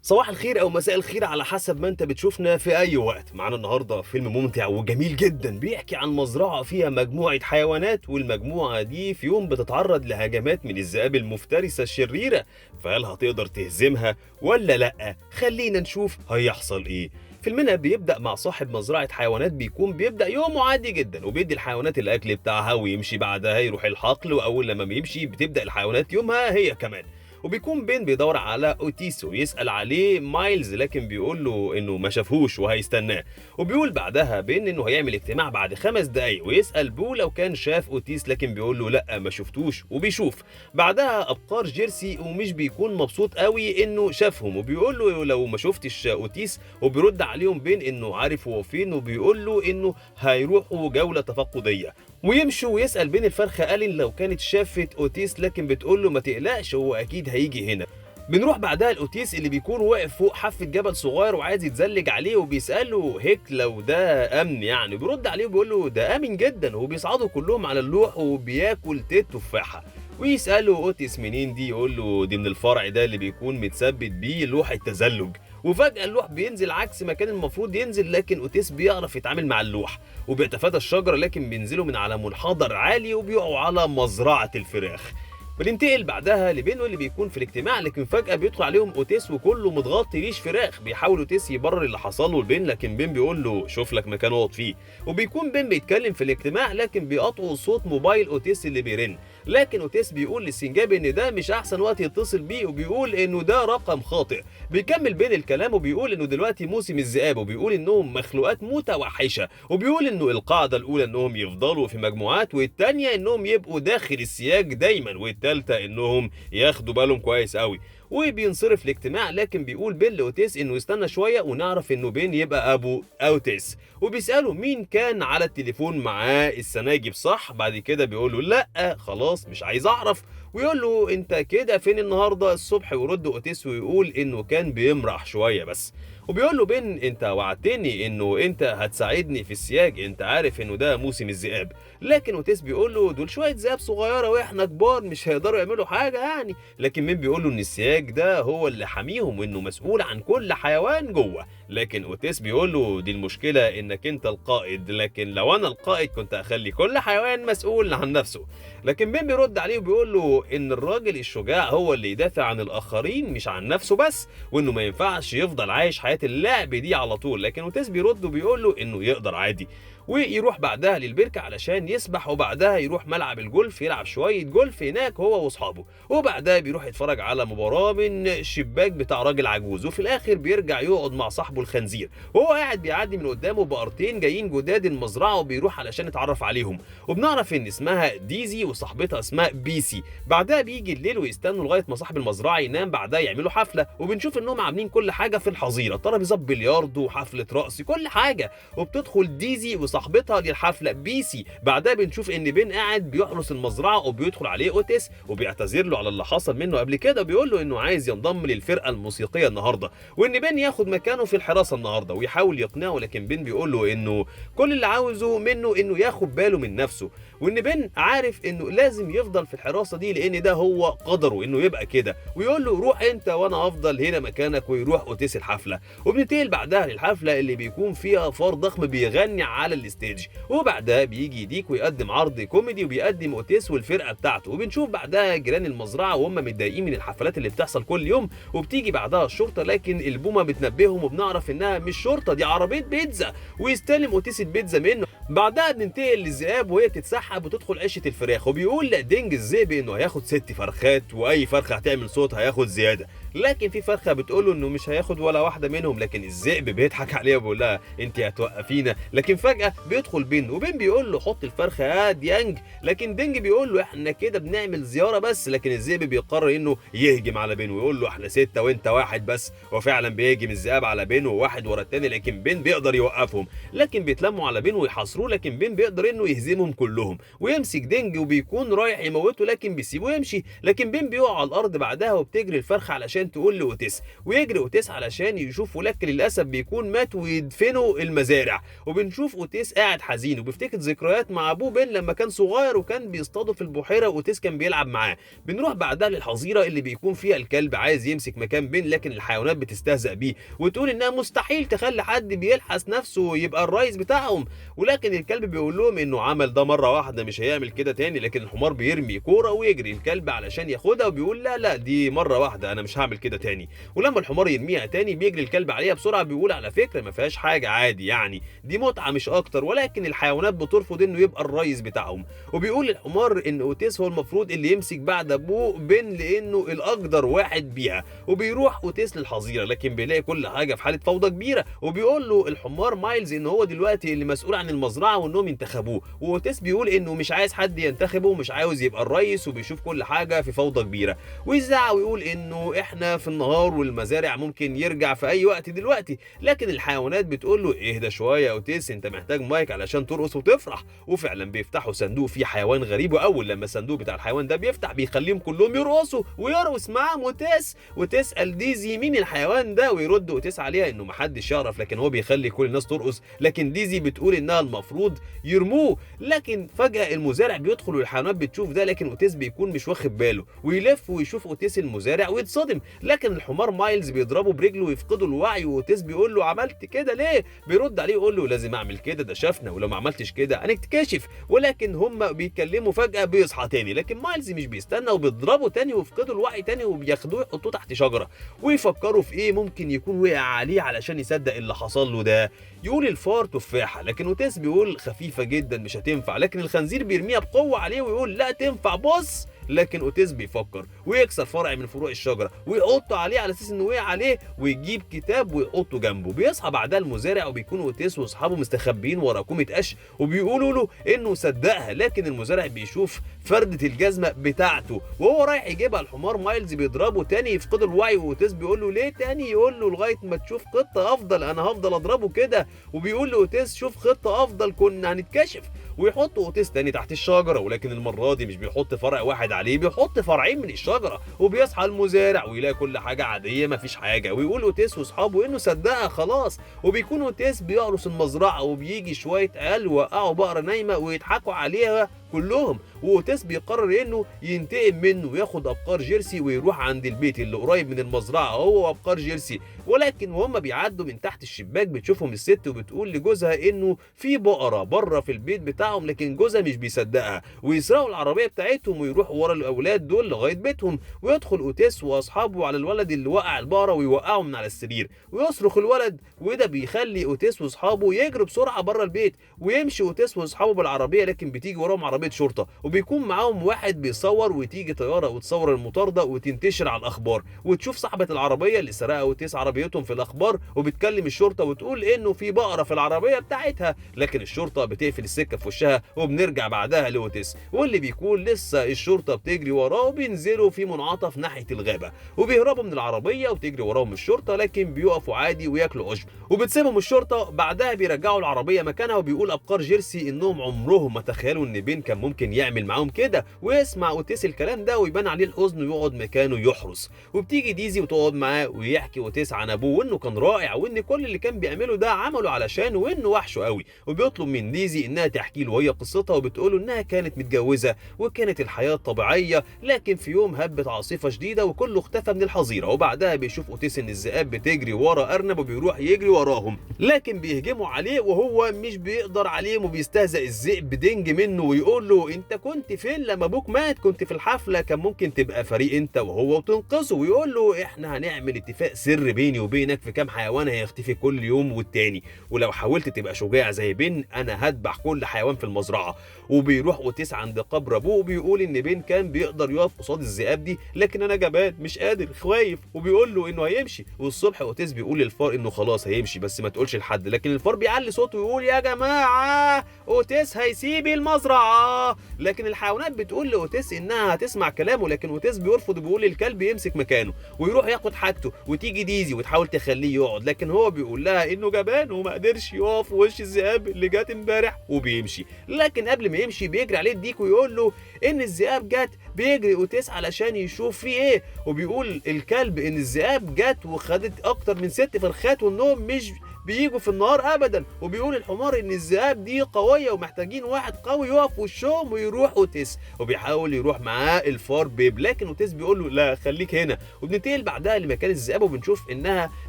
صباح الخير او مساء الخير على حسب ما انت بتشوفنا في اي وقت. معانا النهارده فيلم ممتع وجميل جدا بيحكي عن مزرعة فيها مجموعة حيوانات، والمجموعة دي في يوم بتتعرض لهجمات من الذئاب المفترسة الشريرة، فهل هتقدر تهزمها ولا لا؟ خلينا نشوف هيحصل ايه. فيلمنا بيبدأ مع صاحب مزرعة حيوانات بيكون بيبدأ يومه عادي جدا، وبيدي الحيوانات الأكل بتاعها ويمشي، بعدها يروح الحقل، وأول لما بيمشي بتبدأ الحيوانات يومها هي كمان. وبيكون بين بيدور على اوتيس ويسأل عليه مايلز، لكن بيقول له انه ما شافهوش وهيستناه. وبيقول بعدها بين انه هيعمل اجتماع بعد 5 دقايق، ويسأل بو لو كان شاف اوتيس، لكن بيقول له لا ما شفتوش. وبيشوف بعدها ابقار جيرسي ومش بيكون مبسوط قوي انه شافهم، وبيقول له لو ما شفتش اوتيس، وبيرد عليهم بين انه عارف هو فين، وبيقول له انه هيروحوا جولة تفقدية. ويمشوا ويسأل بين الفرخة ألين لو كانت شافت اوتيس، لكن بتقول له ما تقلقش هو اكيد هيجي هنا. بنروح بعدها الاوتيس اللي بيكون واقف فوق حافة جبل صغير وعايز يتزلج عليه، وبيسأله هيك لو ده امن يعني، بيرد عليه وبيقول له ده امن جدا. وبيصعدوا كلهم على اللوح وبياكل تيت تفاحة. ويسأله اوتيس منين دي، يقول له دي من الفرع ده اللي بيكون متثبت بيه لوح التزلج. وفجأة اللوح بينزل عكس ما كان المفروض ينزل، لكن اوتيس بيعرف يتعامل مع اللوح وبيتفادى الشجرة، لكن بينزلوا من على منحدر عالي وبيقعوا على مزرعة الفراخ. بننتقل بعدها لبينو اللي بيكون في الاجتماع، لكن فجأة بيدخل عليهم اوتيس وكله متغطي ريش فراخ. بيحاول اوتيس يبرر اللي حصل له لبين، لكن بين بيقول له شوف لك مكان اقعد فيه. وبيكون بين بيتكلم في الاجتماع، لكن بيقطعوا صوت موبايل اوتيس اللي بيرن، لكن اوتيس بيقول للسنجاب ان ده مش احسن وقت يتصل بيه، وبيقول انه ده رقم خاطئ. بيكمل بين الكلام وبيقول انه دلوقتي موسم الذئاب، وبيقول انهم مخلوقات متوحشه، وبيقول انه القاعدة الاولى انهم يفضلوا في مجموعات، والثانية انهم يبقوا داخل السياج دايما، والثالثة انهم ياخدوا بالهم كويس قوي. وبينصرف الاجتماع، لكن بيقول بين لاوتيس انه يستنى شوية، ونعرف انه بين يبقى ابو اوتيس. وبيساله مين كان على التليفون معاه السناجب صح؟ بعد كده بيقول له لا خلاص مش عايز اعرف، ويقول له انت كده فين النهارده الصبح؟ ويرد اوتيس ويقول انه كان بيمرح شوية بس. وبيقول له بين انت وعدتني انه انت هتساعدني في السياج، انت عارف انه ده موسم الذئاب. لكن اوتيس بيقول له دول شوية ذئاب صغيرة واحنا كبار مش هيقدروا يعملوا حاجة يعني. لكن مين بيقول له ان السياج ده هو اللي حاميهم وانه مسؤول عن كل حيوان جوه. لكن اوتيس بيقول له دي المشكلة انك انت القائد، لكن لو انا القائد كنت اخلي كل حيوان مسؤول عن نفسه. لكن بين بيرد عليه وبيقول له ان الراجل الشجاع هو اللي يدافع عن الاخرين مش عن نفسه بس، وانه ما ينفعش يفضل عايش حياة اللعب دي على طول. لكن اوتيس بيرد وبيقول له انه يقدر عادي. ويروح بعدها للبركة علشان يسبح، وبعدها يروح ملعب الجولف يلعب شوية جولف هناك هو واصحابه، وبعدها بيروح يتفرج على مباراة من شباك بتاع راجل عجوز. وفي الاخر بيرجع يقعد مع صاحبه الخنزير، وهو قاعد بيعدي من قدامه بقرتين جايين جداد المزرعة، وبيروح علشان يتعرف عليهم. وبنعرف ان اسمها ديزي وصاحبتها اسمها بيسي. بعدها بيجي الليل ويستنوا لغاية ما صاحب المزرعة ينام، بعدها يعملوا حفلة. وبنشوف انهم عاملين كل حاجة في الحظيرة، ترابيزات بلياردو وحفلة رقص كل حاجة. وبتدخل ديزي وصاحبتها للحفله بيسي. بعدها بنشوف ان بين قاعد بيحرس المزرعة، وبيدخل عليه اوتيس وبيعتذر له على اللي حصل منه قبل كده، وبيقول له انه عايز ينضم للفرقة الموسيقية النهارده، وان بين ياخد مكانه في الحراسة النهارده، ويحاول يقنعه. لكن بين بيقول له انه كل اللي عاوزه منه انه ياخد باله من نفسه، وان بين عارف انه لازم يفضل في الحراسة دي لان ده هو قدره انه يبقى كده، ويقول له روح انت وانا افضل هنا مكانك. ويروح اوتيس الحفلة. وبننتقل بعدها للحفله اللي بيكون فيها فار ضخم بيغني على ال stage، وبعدها بيجي ديك ويقدم عرض كوميدي، وبيقدم اوتيس والفرقة بتاعته. وبنشوف بعدها جيران المزرعة وهم متضايقين من الحفلات اللي بتحصل كل يوم، وبتيجي بعدها الشرطة، لكن البومه بتنبههم وبنعرف انها مش شرطه دي عربية بيتزا، ويستلم اوتيس البيتزا منه. بعدها بننتقل للذئاب وهي بتتسحب وتدخل عشه الفراخ، وبيقول لدينج الذئب انه هياخد 6 فرخات، واي فرخة هتعمل صوت هياخد زيادة. لكن في فرخة بتقول له انه مش هياخد ولا واحدة منهم، لكن الذئب بيضحك عليها وبيقول لها انت هتوقفينا. لكن فجاة بيدخل بين، وبين بيقول له حط الفرخه يا ديانج، لكن دينج بيقول له احنا كده بنعمل زيارة بس. لكن الذئب بيقرر انه يهجم على بين ويقول له احنا 6 وانت 1 بس، وفعلا بيهجم الذئاب على بين وواحد ورا الثاني، لكن بين بيقدر يوقفهم. لكن بيتلموا على بين ويحاصروه، لكن بين بيقدر انه يهزمهم كلهم ويمسك دينج وبيكون رايح يموته، لكن بيسيبه يمشي. لكن بين بيقع على الارض بعدها، وبتجري الفرخه علشان علشان تقول لاوتيس، ويجري اوتيس علشان يشوف، ولكن للاسف بيكون مات ويدفنوا المزارع. وبنشوف اوتيس قاعد حزين وبيفتكر ذكريات مع ابوه بن لما كان صغير وكان بيصطادوا في البحيرة واوتيس كان بيلعب معاه. بنروح بعدها للحظيره اللي بيكون فيها الكلب عايز يمسك مكان بن، لكن الحيوانات بتستهزأ بيه وتقول انها مستحيل تخلي حد بيلحس نفسه يبقى الرئيس بتاعهم، ولكن الكلب بيقول لهم انه عمل ده مرة واحدة مش هيعمل كده تاني. لكن الحمار بيرمي كورة ويجري الكلب علشان ياخدها وبيقول لا لا دي مرة واحدة انا مش هعمل كده تاني. ولما الحمار يرميها تاني بيجري الكلب عليها بسرعة، بيقول على فكرة ما فيهاش حاجة عادي يعني دي متعه مش اكتر، ولكن الحيوانات بترفض انه يبقى الرئيس بتاعهم. وبيقول الحمار ان اوتيس هو المفروض اللي يمسك بعد ابوه بن لانه الاقدر واحد بيها. وبيروح اوتيس للحظيره لكن بيلاقي كل حاجة في حاله فوضى كبيرة، وبيقول له الحمار مايلز ان هو دلوقتي اللي مسؤول عن المزرعة وانهم ينتخبوه، واوتيس بيقول انه مش عايز حد ينتخبه ومش عاوز يبقى الرئيس، وبيشوف كل حاجة في فوضى كبيرة، ويزعق ويقول انه احنا في النهار والمزارع ممكن يرجع في اي وقت دلوقتي. لكن الحيوانات بتقول له اهدى شوية يا اوتيس انت محتاج مايك علشان ترقص وتفرح. وفعلا بيفتحوا صندوق فيه حيوان غريب، واول لما الصندوق بتاع الحيوان ده بيفتح بيخليهم كلهم يرقصوا ويرقص معاهم اوتيس. وتسال ديزي مين الحيوان ده، ويرد اوتيس عليها انه محدش يعرف لكن هو بيخلي كل الناس ترقص، لكن ديزي بتقول انها المفروض يرموه. لكن فجأة المزارع بيدخل والحيوانات بتشوف ده، لكن اوتيس بيكون مش واخد باله ويلف ويشوف اوتيس المزارع ويتصدم، لكن الحمار مايلز بيضربه برجله ويفقده الوعي، واوتيس بيقول له عملت كده ليه؟ بيرد عليه يقول له لازم اعمل كده ده شافنا ولو ما عملتش كده هنكتشف. ولكن هم بيتكلموا فجأة بيصحى تاني، لكن مايلز مش بيستنى وبيضربه تاني ويفقدوا الوعي تاني وبياخدوه يحطوه تحت شجرة ويفكروا في ايه ممكن يكون وقع عليه علشان يصدق اللي حصل له ده. يقول الفار تفاحة، لكن اوتيس بيقول خفيفة جدا مش هتنفع، لكن الخنزير بيرميها بقوة عليه ويقول لا تنفع بص. لكن اوتيس بيفكر ويكسر فرع من فروع الشجرة ويحطه عليه على اساس انه وقع عليه، ويجيب كتاب ويحطه جنبه. بيصحى بعدها المزارع وبيكون اوتيس واصحابه مستخبيين ورا كومة قش وبيقولوا له انه صدقها، لكن المزارع بيشوف فردة الجزمة بتاعته وهو رايح يجيبها الحمار مايلز بيضربه تاني يفقد الوعي، واوتيس بيقول له ليه تاني؟ يقول له لغاية ما تشوف خطه افضل انا هفضل اضربه كده. وبيقول له اوتيس شوف خطه افضل كنا هنتكشف. ويحط اوتيس تاني تحت الشجرة، ولكن المرة دي مش بيحط فرع واحد عليه، بيحط فرعين من الشجرة. وبيصحى المزارع ويلاقي كل حاجة عادية مفيش حاجة، ويقول اوتيس واصحابه انه صدقها خلاص. وبيكون اوتيس بيقرص المزرعة وبيجي شوية عيال وقعوا بقرة نايمة ويضحكوا عليها كلهم، واوتيس بيقرر انه ينتقم منه وياخد ابقار جيرسي ويروح عند البيت اللي قريب من المزرعة هو وابقار جيرسي. ولكن وهم بيعدوا من تحت الشباك بتشوفهم الست وبتقول لجوزها انه في بقرة بره في البيت بتاعهم، لكن جوزها مش بيصدقها، ويسرقوا العربية بتاعتهم ويروحوا ورا الاولاد دول لغاية بيتهم. ويدخل اوتيس واصحابه على الولد اللي وقع البقرة ويوقعه من على السرير ويصرخ الولد، وده بيخلي اوتيس واصحابه يجروا بسرعة بره البيت. ويمشي اوتيس واصحابه بالعربية، لكن بتيجي وراهم عربية شرطه وبيكون معاهم واحد بيصور، وتيجي طيارة وتصور المطارده وتنتشر على الاخبار، وتشوف صاحبه العربية اللي سرقها اوتيس عربيتهم في الاخبار، وبتكلم الشرطة وتقول انه في بقرة في العربية بتاعتها، لكن الشرطة بتقفل السكة في وشها. وبنرجع بعدها لاوتيس واللي بيكون لسه الشرطة بتجري وراه، وبينزلوا في منعطف ناحية الغابة وبيهربوا من العربية وتجري وراهم الشرطة، لكن بيقفوا عادي وياكلوا عشب وبتسيبهم الشرطة. بعدها بيرجعوا العربية مكانها، وبيقول ابقار جيرسي انهم عمرهم ما تخيلوا ان بين كان ممكن يعمل معاهم كده. ويسمع اوتيس الكلام ده ويبان عليه الحزن ويقعد مكانه يحرس. وبتيجي ديزي وتقعد معاه ويحكي اوتيس عن ابوه وانه كان رائع وان كل اللي كان بيعمله ده عمله علشانه وانه وحشة قوي. وبيطلب من ديزي انها تحكي له هي قصتها، وبتقول انها كانت متجوزة وكانت الحياة طبيعية، لكن في يوم هبت عاصفة شديدة وكله اختفى من الحظيرة. وبعدها بيشوف اوتيس ان الذئاب بتجري ورا ارنب وبيروح يجري وراهم، لكن بيهجموا عليه وهو مش بيقدر عليهم، وبيستهزأ الذئب بدنج منه ويقول له انت كنت فين لما ابوك مات؟ كنت في الحفلة، كان ممكن تبقى فريق انت وهو وتنقذه. ويقول له احنا هنعمل اتفاق سر بيني وبينك في كام حيوان هيختفي كل يوم والتاني، ولو حاولت تبقى شجاع زي بن انا هذبح كل حيوان في المزرعة. وبيروح اوتيس عند قبر ابوه وبيقول ان بن كان بيقدر يقف قصاد الذئاب دي، لكن انا جبان مش قادر خايف، وبيقول له انه هيمشي. والصبح اوتيس بيقول للفار انه خلاص هيمشي بس ما تقولش لحد، لكن الفار بيعلي صوته ويقول يا جماعة اوتيس هيسيب المزرعة. لكن الحيوانات بتقول لاوتيس انها هتسمع كلامه، لكن اوتيس بيرفض وبيقول للكلب يمسك مكانه ويروح ياخد حاجته. وتيجي ديزي وتحاول تخليه يقعد، لكن هو بيقول لها انه جبان وما قدرش يقف وش الذئاب اللي جت امبارح وبيمشي. لكن قبل ما يمشي بيجري عليه الديك ويقول له ان الذئاب جت. بيجري اوتيس علشان يشوف فيه ايه، وبيقول الكلب ان الذئاب جت وخدت اكتر من 6 فرخات وانهم مش بييجوا في النهار ابدا. وبيقول الحمار ان الذئاب دي قوية ومحتاجين واحد قوي يقف وشهم ويروح اوتيس، وبيحاول يروح معاه الفار بيب، لكن اوتيس بيقول له لا خليك هنا. وبننتقل بعدها لمكان الذئاب وبنشوف انها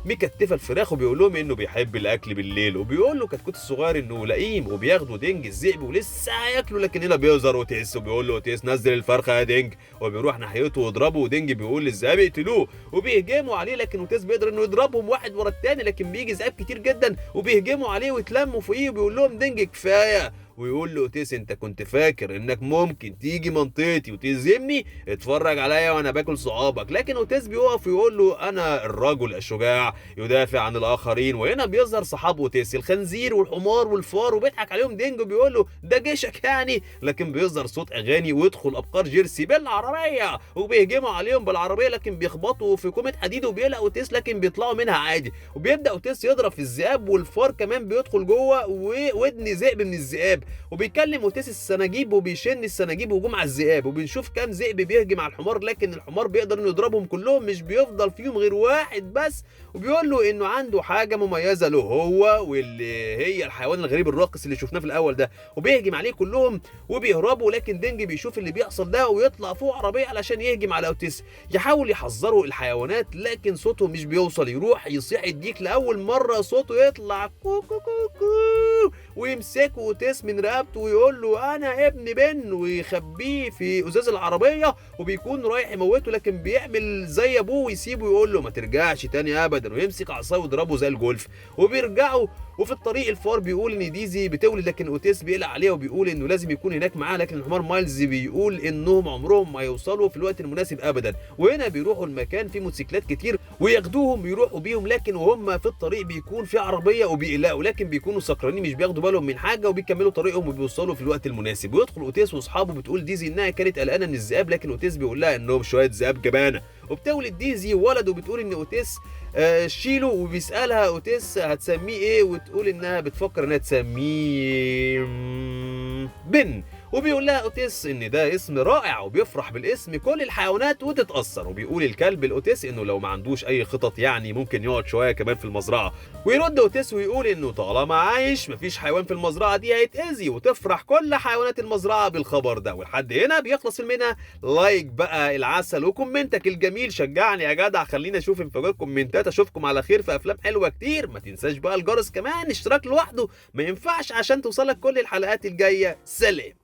مكتفه الفراخ، وبيقول لهم انه بيحب الاكل بالليل، وبيقول له كتكوت الصغير انه لئيم، وبياخدوا دينج الذئب ولسه هياكله، لكن هنا بيظهر اوتيس وبيقول له اوتيس نزل الفرخه يا دينج، وبيروح ناحيته ويضربه، ودينج بيقول للذئاب اقتلوه وبيهجموا عليه، لكن اوتيس بيقدر انه يضربهم واحد ورا الثاني، لكن بيجي ذئاب كتير جدا وبيهجموا عليه ويتلموا فوقيه، وبيقول لهم دينج كفاية. ويقول له اوتيس انت كنت فاكر انك ممكن تيجي منطقتي وتهزمني؟ اتفرج عليا وانا باكل صحابك. لكن اوتيس بيقف ويقول له انا الرجل الشجاع يدافع عن الاخرين. وهنا بيظهر صحاب اوتيس الخنزير والحمار والفار، وبيضحك عليهم دينج وبيقول له ده جيشك يعني. لكن بيظهر صوت اغاني ويدخل ابقار جيرسي بالعربية وبيهجموا عليهم بالعربية، لكن بيخبطوا في كومة حديد وبيقلق اوتيس، لكن بيطلعوا منها عادي. وبيبدا اوتيس يضرب في الذئاب، والفار كمان بيدخل جوه وودن ذئب من الذئاب، وبيكلم اوتيس السناجيب وبيشن السناجيب هجوم على الذئاب. وبنشوف كام ذئب بيهجم على الحمار، لكن الحمار بيقدر انه يضربهم كلهم، مش بيفضل فيهم غير واحد بس. وبيقول له انه عنده حاجة مميزة له هو، واللي هي الحيوان الغريب الراقص اللي شفناه في الاول ده، وبيهجم عليه كلهم وبيهربوا. لكن دينج بيشوف اللي بيحصل ده ويطلع فوق عربية علشان يهجم على اوتيس. يحاول يحذره الحيوانات لكن صوته مش بيوصل، يروح يصيح الديك لاول مرة صوته يطلع كو كو كو كو، ويمسكه اوتيس من رقبته ويقول له انا ابن بن، ويخبيه في ازاز العربية، وبيكون رايح يموته، لكن بيعمل زي ابوه ويسيبه ويقول له ما ترجعش تاني ابدا، ويمسك عصاية ويضربه زي الجولف. وبيرجعوا، وفي الطريق الفار بيقول ان ديزي بتولد، لكن اوتيس بيقلق عليها وبيقول انه لازم يكون هناك معاه، لكن الحمار مايلز بيقول انهم عمرهم ما يوصلوا في الوقت المناسب ابدا. وهنا بيروحوا المكان فيه موتوسيكلات كتير وياخدوهم يروحوا بيهم، لكن وهم في الطريق بيكون في عربية وبيقلقوا، لكن بيكونوا سكرانين مش بياخدوا بالهم من حاجة، وبيكملوا طريقهم وبيوصلوا في الوقت المناسب. ويدخل اوتيس واصحابه، بتقول ديزي انها كانت قلقانة من الذئاب، لكن اوتيس بيقول لها انهم شوية ذئاب جبانه. وبتولد ديزي ولد، وبتقول ان اوتيس شيله، وبيسالها اوتيس هتسميه ايه، وتقول انها بتفكر انها تسميه بن. وبيقول لها اوتيس ان ده اسم رائع، وبيفرح بالاسم كل الحيوانات وتتاثر. وبيقول الكلب لاوتيس انه لو ما عندوش اي خطط يعني ممكن يقعد شوية كمان في المزرعة. ويرد اوتيس ويقول انه طالما عايش مفيش حيوان في المزرعة دي هيتاذي، وتفرح كل حيوانات المزرعة بالخبر ده. ولحد هنا بيخلص فيلمنا. like بقى العسل و comment ك الجميل شجعني يا جدع، خلينا اشوف انفجار كومنتات. اشوفكم على خير في افلام حلوة كتير. ما تنساش بقى الجرس كمان، اشتراك لوحده ما ينفعش عشان توصلك كل الحلقات الجاية. سلام.